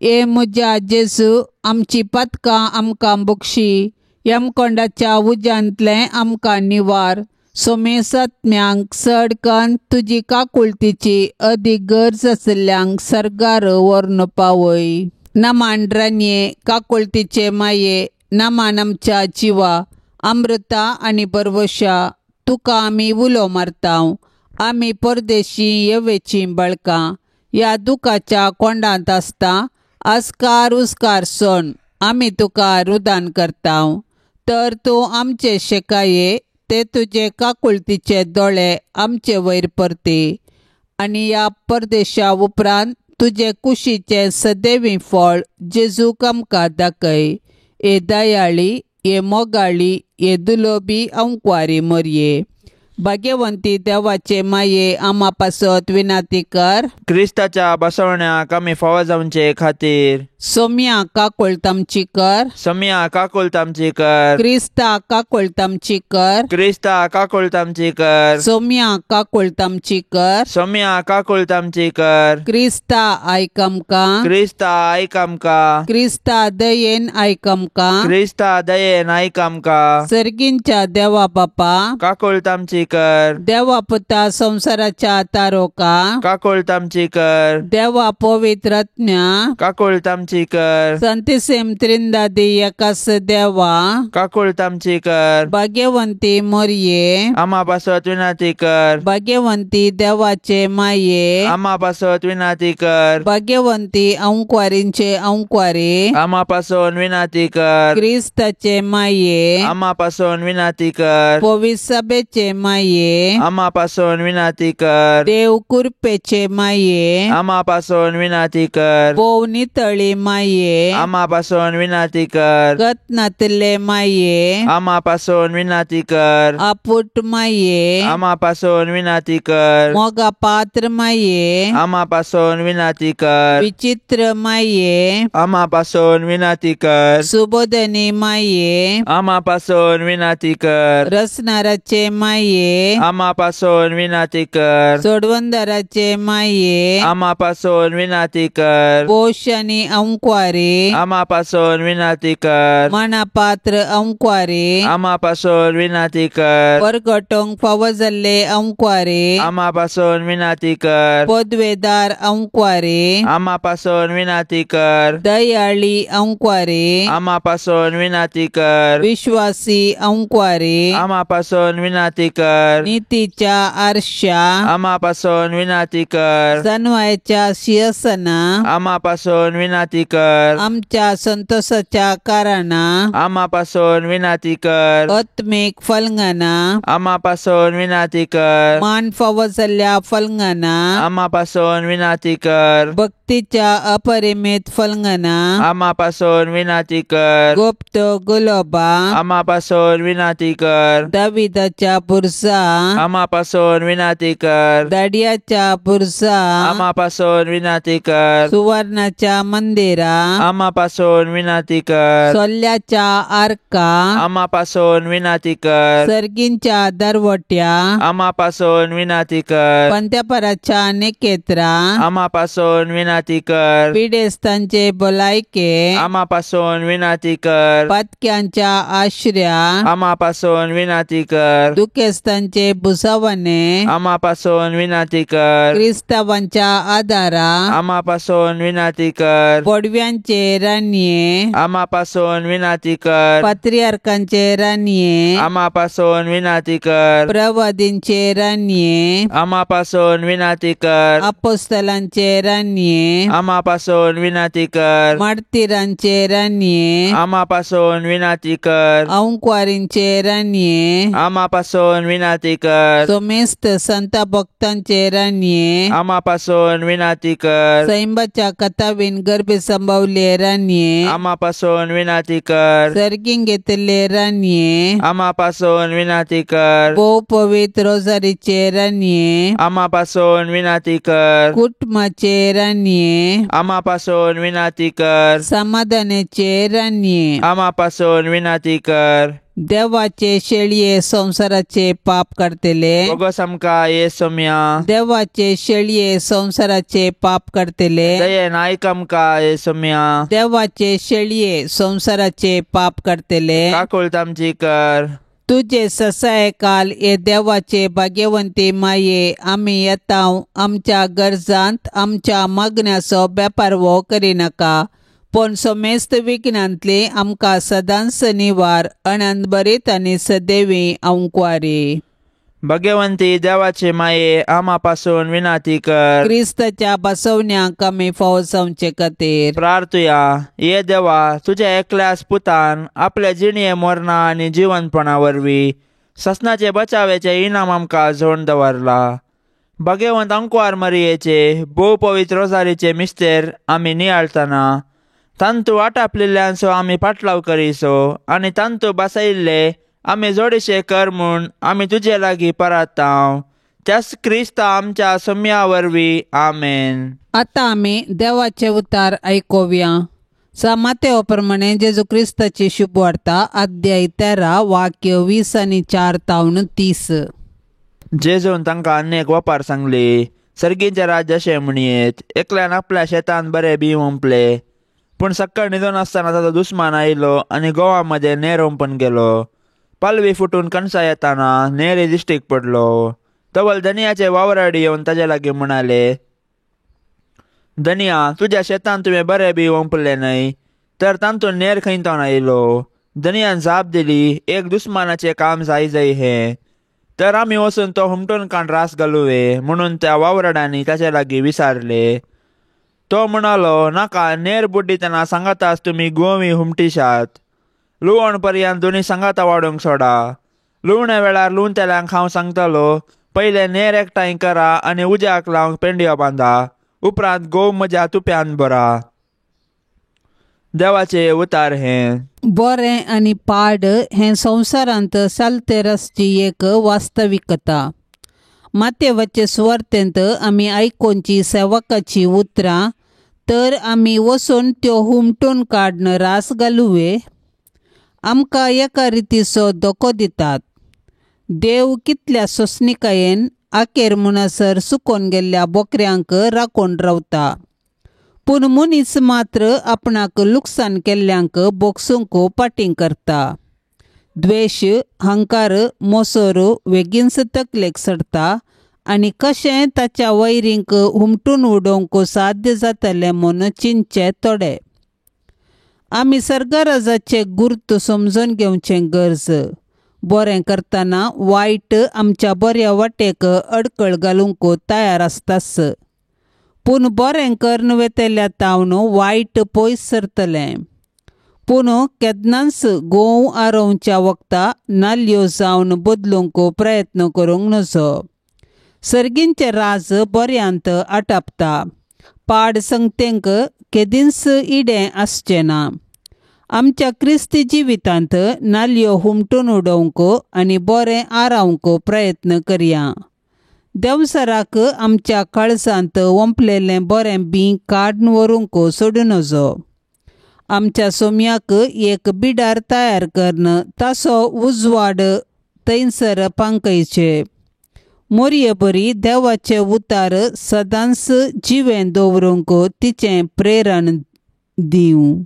ए म्हज्या जेजू आमची पातकां आमकां बक्षी, यमकोंडाच्या उज्यांतलें आमकां निवार, सोमेसत्म्यांक चड कन्न तुजी काकुळतीची अदीक गरज आशिल्ल्यांक सर्गार व्हरून पावय. नमान रानये काकुळतीचे माये, नमान आमच्या जिवा अमृता आनी बरवशा, तुका आमी उलो मारता. आमी परदेशी येवेचीं बळकां ह्या दुखाच्या कोंडांत आसता आस्कार उस्कार सोन आमी तुका रुदान करता. तर तूं आमचे शेकाये ते तुजे काकुळतीचे दोळे आमचे वयर परती आनी ह्या परदेशा उपरांत तुजे कुशीचें सदैवी फळ जेजूक आमकां दाखय. ए दयाळी, ए मोगाळी, ए दुलोबी अंकवारी मरये, भाग्यवंती देवाचे माये आमा पासत विनंती कर. क्रिस्ताच्या बसवण्याक आमी फावो जावचे खातीर सोम्या काकुळट आमची कर. सोम्या काकुळट आमची कर. क्रिस्ता काकुळट आमची कर. क्रिस्ता काकुळट आमची कर. सोम्या काकुळट आमची कर. सोम्या काकुळट आमची कर. क्रिस्ता आयक आमकां. क्रिस्ता आयक आमकां. क्रिस्ता दयेन आयक आमकां. क्रिस्ता दयेन आयक आमकां. सर्गींच्या देवा बापा काकुळट आमची कर. देवा पुता संवसाराच्या तारोका काकुळट आमची कर. देवा पवित्र आत्म्या काकुळट आमची कर. संतिसेम त्रिंदादी एकास देवा काकुळट आमची कर. भाग्यवंती मोरये आमा पासत विनंती कर. भाग्यवंती देवाचे माये आमा पासत विनंती कर. भाग्यवंती अंकवारींचे अंकवारी आमा पासून विनंती कर. क्रिस्ताचे माये आमा पासून विनंती कर. पवित्र सभेचे माये माये, आमा पासून विनाती कर। देव कुरपेचे माये, आमा पासून विनाती कर। भोव नितळी माये, आमा पासून विनाती कर। गत नातले माये, आमा पासून विनाती कर। आपुट माये, आमा पासून विनाती कर। मोगा पात्र माये, आमा पासून विनाती कर। विचित्र माये, आमा पासून विनाती कर। सुबोधनी माये, आमा पासून विनाती कर। रसनाराचे माये, आमा पासून विनाती कर। सोडवंदाराचे माये, आमा पासून विनाती कर। पोश आनी अंकवारी, आमा पासून विनाती कर। मनापात्र अंकवारी, आमा पासून विनाती कर। परगटोंक फावो जाल्ले अंकवारी, आमा पासून विनाती कर। पदवेदार अंकवारी, आमा पासून विनाती कर। दयाळी अंकवारी, आमा पासून विनाती कर। विश्वासी अंकवारी, आमा पासून विनाती कर। नीतीच्या आरशा, आमा पासून विनाती कर। सनवायच्या शिरसना, आमा पासून विनाती कर। आमच्या संतोषाच्या कारणा, आमा पासून विनाती कर। आत्मिक फलंगना, आमा पासून विनाती कर। मान फावो जाल्ल्या फलंगना, आमा पासून विनाती कर। भक्तीच्या अपरिमित फलंगना, आमा पासून विनाती कर। गुप्त गुलोबा, आमा पासून विनाती कर। दाविदाच्या बुरसा, आमा पासून विनाती कर। दाडियाच्या बुरसा, आमा पासून विनाती कर। सुवर्णाच्या मंदिरा, आमा पासून विनाती कर। सोल्याच्या आर्का, आमा पासून विनाती कर। सर्गींच्या दरवट्या, आमा पासून विनाती कर। पंत्यापराच्या निकेत्रा, आमा पासून विनाती कर। पिडेस्तांचे भलायके, आमा पासून विनाती कर। पातक्यांच्या आश्र्या, आमा पासून विनाती कर। दुखेस्तांचे भुसावणे, आमा पासून विनाती कर। क्रिस्तावांच्या आदारा, आमा पासून विनाती कर। पडव्यांचे राणये, आमा पासून विनाती कर। पात्रियार्कांचे राणये, आमा पासून विनाती कर। प्रवादींचे राणये, आमा पासून विनाती कर। अपोस्तलांचे राणये, आमा पासून विनाती कर। मार्तीरांचे राणये, आमा पासून विनाती कर। अंकवारींचे राणये, आमा पासून विनाती कर। सोमेस्त संत भक्तांचे राणये, आमा पासून विनाती कर। सैंबाच्या कथावीन गर्भे संभवले राणये, आमा पासून विनाती कर। सर्गीं घेतले राणये, आमा पासून विनाती कर। भोव पवित्र रोजारीचे राणये, आमा पासून विनाती कर। कुटुंबाचे राणये, आमा पासून विनाती कर। समाधानाचे राणये, आमा पासून विनाती कर। देवाचे शेळये संसाराचे पाप करतले, बोगस आमकां ये सोम्या। देवाचे शेळये संसाराचे पाप करतले, दयेन आयक आमकां ये सोम्या। देवाचे शेळये संसाराचे पाप करतले, काकुळट आमची कर। तुझे ससाय काल हे देवाचे भाग्यवंती माये, आमी येता आमच्या गरजांत आमच्या मागण्याचो बेपारवो करिनाका, पूण समेस्त विघ्नांतली आमकां सदांच निवार अनंतभरीत आनी सदैवी अंकवारी। भगवंती देवाचे माये, आमा पासून विनाती कर। क्रिस्ताच्या बसवण्याक आमी फावो जावचे खातीर प्रार्थुया। ये देवा, तुझ्या एकल्याच पुतान आपल्या जिणये मरणा आनी जिवनपणा वरवीं ससनाचे बचावेचे इनाम आमकां जोड दवरला। भगवंत अंकवार मरियेचे भोव पवित्र रोजारीचे मिस्तेर आमी नियाळतना तांतू आटापलेल्यांचो आमी पाटलाव करीसो आनी तांतू बसयिल्ले आमी जोडीशे कर म्हूण आमी तुजे लागीं परातांव, त्याच क्रिस्ता आमच्या सोम्या वरवीं, आमेन। आतां आमी देवाचे उतार आयकुया। मातेव प्रमाणे जेजू क्रिस्ताची शुभवार्ता अध्याय 13 वाक्य 20 आनी 4 तावन 30। जेजून तांकां अनेक वपार सांगली, सर्गींचें राज्य अशें म्हणयेत, एकल्यान आपल्या शेतान बरें बी ओंपलें, पूण सक्कड न्हिदून आसतना ताचो दुस्मान आयलो आनी गोवा मदें नेर ओंपून गेलो। पालवी फुटून कणसां येताना नेर दिश्टीक पडलो। तवल धनियाचे वावराडी येवन ताजे लागीं म्हणाले, धनिया, तुज्या शेतान तुवें बरें बी ओंपलें न्हय, तर तातूंत नेर खंय तावन आयलो? धनियान जाप दिली, एक दुस्मानाचें काम जाय जाय हें, तर आमी वचून तो हुमटून काण रास घालुवे म्हणून त्या वावराड्यांनी ताचे लागीं विचारले। तो म्हणालो, नाका, नेर बुड्डितना सांगाताच तुमी गोवी हुमटिशात, लुवण पर्यंत दोनी सांगाता वाडूंक सोडा। लुवणे वेळार लुवतल्यांक हांव सांगतलो, पयले नेर एकठांय करा आनी उज्याक लावंक पेंडयो बांदा, उपरांत गोव म्हज्या तुप्यान भरा. देवाचे उतार हें. बरें आनी पाड हें संवसारांत सालतेर आसची एक वास्तविकता. मातेवाचे सुवार्तेंत आमी आयकोनची सेवकाची उतरां तर आमी वचून त्यो हुमटून काडून रास घालुवे. आमकां एका रितीचो धोको दितात. देव कितल्या सोंसणिकायेन आखेर म्हणसर सुकोन गेल्ल्या बोकऱ्यांक राखून रावता, पूण मनीस मात्र आपणाक लुकसाण केल्ल्यांक बोगसूंक पाटींग करता. द्वेश, हंकार, मोसोर वेगींच तकलेक चडटा आनी कशें ताच्या वैरींक हुमटून उडोवंक साध्य जातलें म्हूण चिंतचें थोडे. आमी सर्गराजाचे गुर्त समजून घेवचें गरज. बरें करतना वायट आमच्या बऱ्या वाटेक अडकळ घालूंक तयार आसताच, पूण बरें करून वेतल्या तावन वायट पयस सरतलें. पूण केन्नाच गोंव आरोवच्या वखदा नाल्यो जावन बदलूंक प्रयत्न करूंक नजो. सर्गींचें राज बऱ्यांत आटापता. पाड संगतेंक केदींच इडें आसचें ना. आमच्या क्रिस्ती जिवितांत नाल्यो हुमटून उडोवंक आनी बरें आरावंक प्रयत्न करया. देंवसराक आमच्या काळजांत वंपलेलें बरें बीं काडून व्हरूंक सोडूं नजो. आमच्या सोम्याक एक बिडार तयार करून ताचो उजवाड थंयसर पांकयचे. मोरये बरी देवाचे उतार सदांच जिवें दवरूंक तिचें प्रेरण दिवं.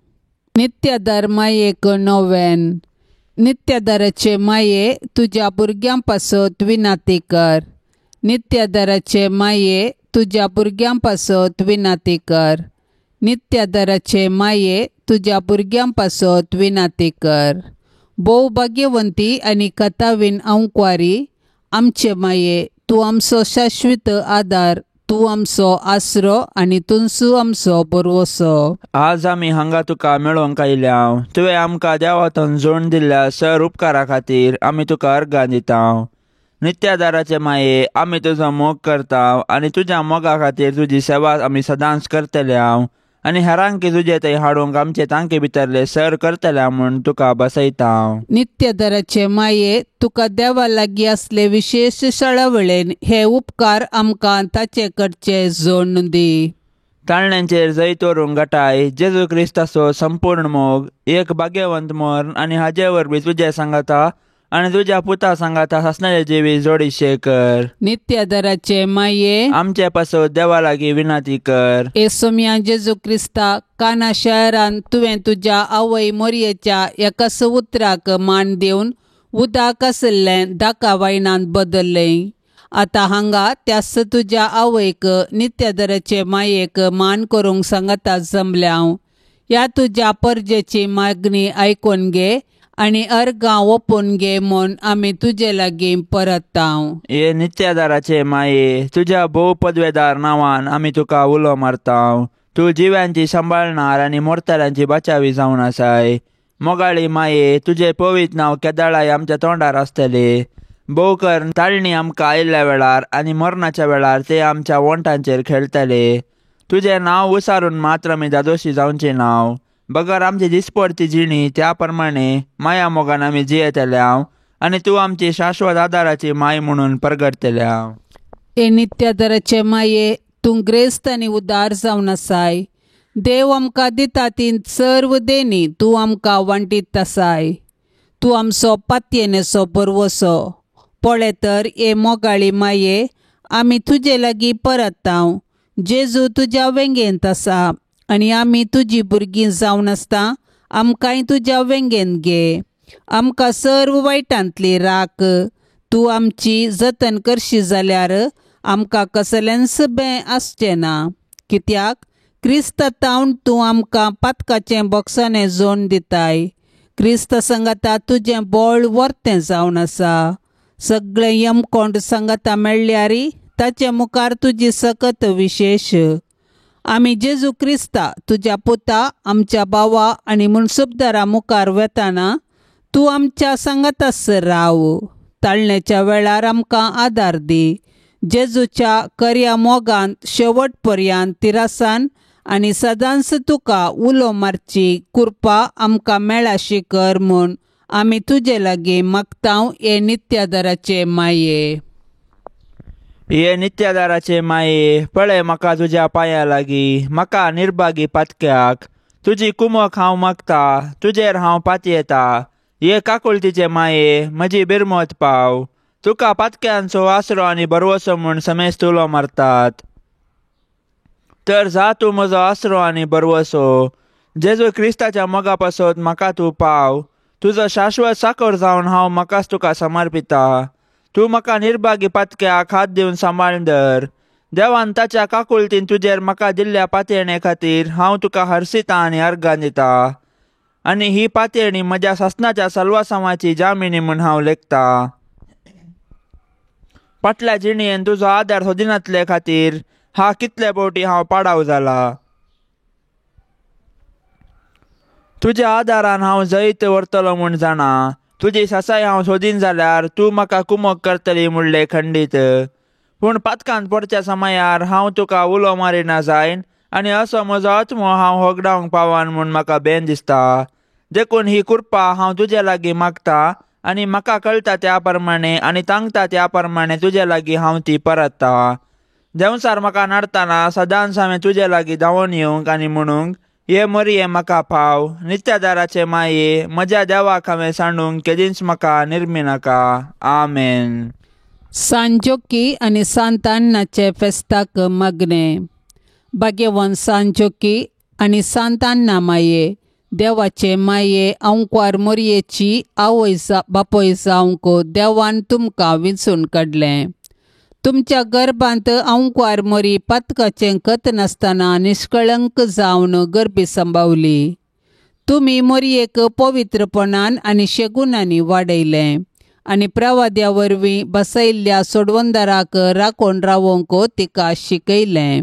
नित्यादार मायेक नोवेन. नित्यादाराचे माये तुज्या भुरग्यां पासत विनाती कर. नित्यादाराचे माये तुज्या भुरग्यां पासत विनाती कर. नित्यादाराचे माये तुज्या भुरग्यां पासत विनाती कर. भोव भाग्यवंती आनी कथावीन अंकवारी आमचे माये, तूं आमचो शाश्वत आदार, तूं आमचो आसरो आनी तुंसू आमचो बरवसो. आज आमी हांगा तुका मेळोवंक आयल्या. तुवें आमकां देवातून जोड दिल्ल्या सर उपकारा खातीर आमी तुका अर्गां दिता. नित्यादाराचे माये, आमी तुजो मोग करता आनी तुज्या मोगा खातीर तुजी सेवा आमी सदांच करतले आनी हेरांकी तुजे थंय हाडूंक आमचे तांके भितरले सर करतले म्हूण तुका बसयता. नित्यादाराचे माये, तुका देवा लागीं आसले विशेश शळावळेन हे उपकार आमकां ताचे कडचे जोडून दी. ताळण्यांचेर जैत व्हरूंक गटाय जेजू क्रिस्ताचो संपूर्ण मोग, एक भाग्यवंत मर्ण आनी हाजे वरवीं तुजें सांगाता आनी तुज्या पुता सांगाता सासणाचे जिवीत जोडीशे कर. नित्यादाराचे माये, आमचे पासत देवा लागीं विनंती कर. येसोम्या जेजू क्रिस्ता, काना शहरान तुवें तुज्या आवय मोरयेच्या एकाच उतराक मान दिवन उदक आशिल्लें दाका वायनांत बदल्लें. आतां हांगा त्याच तुज्या आवयक नित्यादाराचे मायेक मान करूंक सांगाता जमल्या. ह्या तुज्या परजेची मागणी आयकून घे आनी अर्गां ओपून घे म्हूण आमी तुजे लागीं परताव. हे नित्यादाराचे माये, तुज्या भोव पदवेदार नांवान आमी तुका उलो मारता. तूं जिव्यांची सांबाळणार आनी मोरतल्यांची बचावी जावन आसाय. मोगाळी माये, तुजें पवित्र नांव केदाळाय आमच्या तोंडार आसतलें. भोव करून ताळणी आमकां आयिल्ल्या वेळार आनी मरणाच्या वेळार ते आमच्या वोंठांचेर खेळटले. तुजें नांव उसारून मात्र आमी धादोशी जावचें नांव, बगर आमची दिसपडती जिणी त्या प्रमाणे माया मोगान आमी जियेतले आनी तूं आमची शाश्वत आदाराची माय म्हणून परगटतले. हे नित्यादाराचे माये, तूं ग्रेस्त आनी उदार जावन आसाय. देव आमकां दिता ती सर्व देणी तूं आमकां वांटीत आसाय. तूं आमचो पातयेनेचो बरवसो. पळय तर हे मोगाळी माये, आमी तुजे लागीं परताव. जेजू तुज्या वेंगेंत आसा आनी आमी तुजी भुरगीं जावन आसता. आमकांय तुज्या वेंगेंत घे. आमकां सर्व वायटांतली राख. तूं आमची जतन करशी जाल्यार आमकां कसलेंच बें आसचें ना. कित्याक क्रिस्ता तावन तूं आमकां पातकाचें बोक्साणें जोड दिताय. क्रिस्त सांगाता तुजें बळ वर्तें जावन आसा. सगळें यमकोंड सांगाता मेळ्ळ्यार ताचे मुखार तुजी सकत विशेश. आमी जेजू क्रिस्ता तुज्या पुता आमच्या भावा आनी मुनसुबदारा मुखार वेताना तूं आमच्या सांगाताच राव. ताळण्याच्या वेळार आमकां आदार दी. जेजूच्या कर्या मोगांत शेवट पर्यंत तिरासान आनी सदांच तुका उलो मारची कृपा आमकां मेळाशी कर म्हूण आमी तुजे लागीं मागतांव हे नित्यादाराचे माये. हे नित्यादाराचे माये, पळय म्हाका तुज्या पांया लागीं, म्हाका निर्भागी पातक्याक तुजी कुमक हांव मागता, तुजेर हांव पातयेता. हे काकुळतीचे माये, म्हजी बिरमत पाव. तुका पातक्यांचो आसरो आनी भरवसो म्हूण समेस्त उलो मारतात, तर जा तूं म्हजो आसरो आनी भरवसो. जेजू क्रिस्ताच्या मोगा पासत म्हाका तूं पाव. तुजो शाश्वत साकर जावन हांव म्हाकाच तुका समर्पिता. तूं म्हाका निर्भागी पातक्याक हात दिवन सांबाळून धर. देवान ताच्या काकुळतीन तुजेर म्हाका दिल्ल्या पातयेणे खातीर हांव तुका हरसिता आनी अर्गां दिता, आनी ही पातयेणी म्हज्या सासणाच्या सलवासांवाची जामिनी म्हूण हांव लेखता. फाटल्या जिणेन तुजो आदार सोदिनातले खातीर हा कितले फावटी हांव पाडाव जाला. तुज्या आदारान हांव जैत व्हरतलो म्हूण जाणा. तुजी सासाय हांव सोदीन जाल्यार तूं म्हाका कुमक करतली म्हणलें खंडीत. पूण पातकांत पडच्या समयार हांव तुका उलो मारिना जायन आनी असो म्हजो आत्मो हांव होगडावंक पावन म्हूण म्हाका बेन दिसता. देखून ही कृपा हांव तुजे लागीं मागता आनी म्हाका कळटा त्या प्रमाणे आनी तांगता त्या प्रमाणे तुजे लागीं हांव ती परतता. देंवसार म्हाका नाडतना सदांच हांवें तुजे लागीं धांवून येवंक आनी म्हणूंक, हे मरये म्हाका पाव. नित्यादाराचे माये, म्हज्या देवाक हांवें सांडूंक केदींच म्हाका निर्मिनाका. आमेन. सांजोकी आनी सांतान्नाचे फेस्ताक मागणें. भाग्यवंत सांजोकी आनी सांतान्ना माये, देवाचे माये, अंकवार मोरयेची आवय बापूय जावंक देवान तुमकां विंचून काडलें. तुमच्या गर्भांत अंकवार मोरी पातकाचें कत नासतना निष्कळंक जावन गर्भी सांबावली. तुमी मोरयेक पवित्रपणान आनी शेगुणांनी वाडयलें आनी प्रवाद्या वरवीं बसयल्ल्या सोडवंदाराक राखून रावोंक तिका शिकयलें.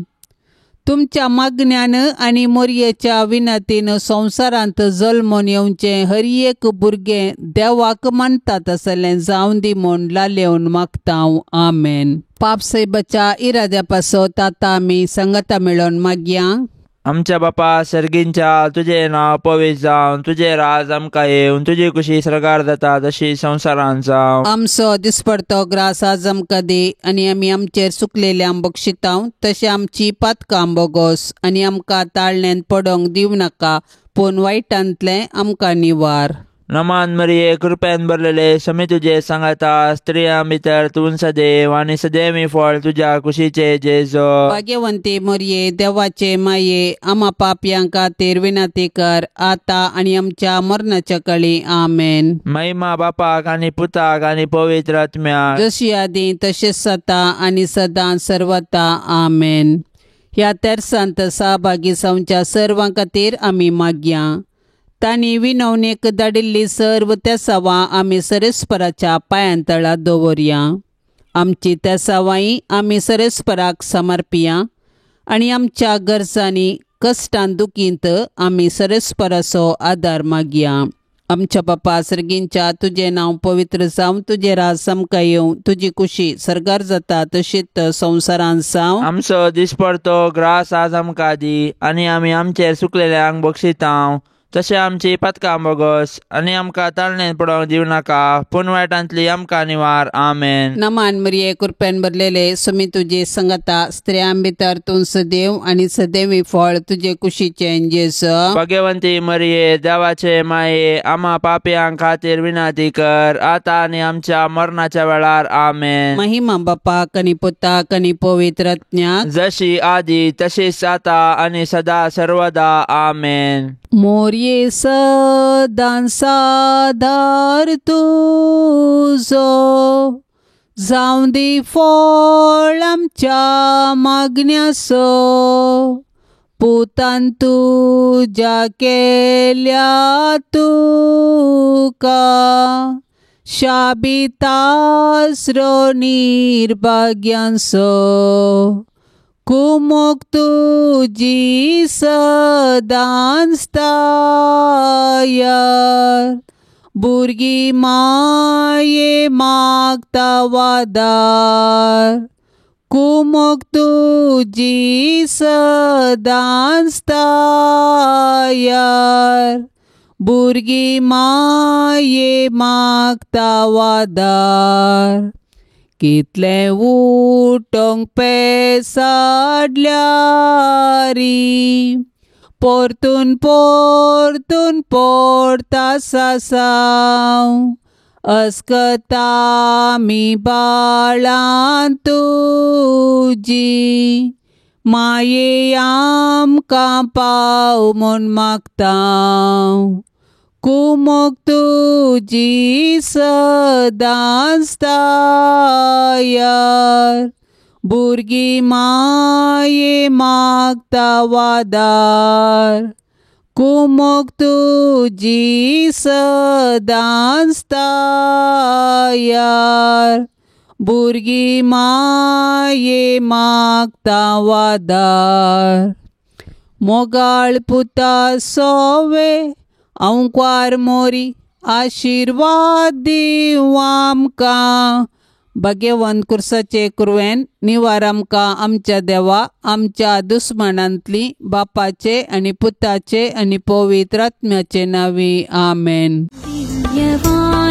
तुमच्या मागण्यान आनी मोरयेच्या विनतीन संवसारांत जल्मून येवचें हर एक भुरगें देवाक मानता तसलें जावं दी म्हूण लालेवन मागता. आमेन. पाप सायबाच्या इराद्या पासत आतां आमी संगता मेळोवन मागया. आमच्या बापा सर्गींच्या, तुजें नांव पवित्र जावन, तुजें राज आमकां येवन, तुजी कुशी सर्गार जाता तशी संवसारांत जावं. आमचो दिसपडतो ग्रास आज आमकां दी आनी आमी आमचेर सुकलेल्यांक बक्षितांव तशें आमची पातकां बोगोस आनी आमकां ताळण्यांत पडोंक दिवं नाका, पूण वायटांतलें आमकां निवार. नमान मरिये, कृपेन भरलेले, समी तुजे सांगाता, स्त्रियां भितर तूं सदैव आनी सदैवी फळ तुज्या कुशीचे जेजो. भाग्यवंती मरिये, देवाचे माये, आमा पापयां खातीर विनंती कर आतां आनी आमच्या मरणाच्या कळी. आमेन. महिमा बापाक आनी पुताक आनी पवित्र आत्म्याक, जशी आदी तशेंच सता आनी सदां सर्वता. आमेन. ह्या तेरसांत सहभागी जावच्या सर्वां खातीर आमी मागया. तांणी विनवणेक धाडिल्ली सर्व तेसावां आमी सरेस्पराच्या पांयांतळा दवरया. आमची तेसावांय आमी सरेस्पराक समर्पिया आनी आमच्या गरजांनी कश्टान दुखींत आमी सरेस्पराचो आदार मागया. आमच्या बापा सर्गींच्या, तुजें नांव पवित्र जावं, तुजें राज आमकां येवं, तुजी कुशी सर्गार जाता तशीच संवसारांत जावं. आमचो दिसपडतो ग्रास आज आमकां दी आनी आमी आमचेर सुकलेल्यांक बक्षितांव तशें आमची पातकां बोगस आनी आमकां ताळणेन पडोवंक दिवं नाका, पूण वायटांतली आमकां निवार. आमेन. नमान मरिये, कृपेन भरलेले, सुमी तुजी संगता, स्त्रियां भितर तूं सदैव आनी सदैवी फळ तुजे कुशीचें जेजू. भाग्यवंती मरिये, देवाचे माये, आमा पापयां खातीर विनंती कर आतां आनी आमच्या मरणाच्या वेळार. आमेन. महिमा बापाक आनी पुताक आनी पवित्र आत्म्याक, जशी आदी तशीच आतां आनी सदा सर्वदा. आमेन. मोरये सदां सादार तुजो, जावं दी फळ आमच्या मागण्याचो, पुतान तुज्या केल्या तुका शाबितासरो निर्भाग्यांचो, कुमोक तुजी सदांच तयार, भुरगीं माये मागता वादार कुमोक तुजी सदांच तयार भुरगीं माये मागता वादार कितलें उठोंक पेसाडल्यारी परतून परतून पडता सासांव अस्कता आमी बाळां तुजी माये आमकां पाव म्हूण मागता कुमोक तुजी सदांच तयार भुरगीं माये मागता वादार कुमोक तुजी सदांच तयार भुरगीं माये मागता वादार मोगाळ पुता सोवे अंकवार मोरी आशिर्वाद दिवं आमकां भाग्यवंत कुर्साचे कुरवेन निवार आमकां आमच्या देवा आमच्या दुस्मनांतली बापाचे आनी पुताचे आनी पवित्र आत्म्याचे नांवी आमेन. दिव्यवाणी.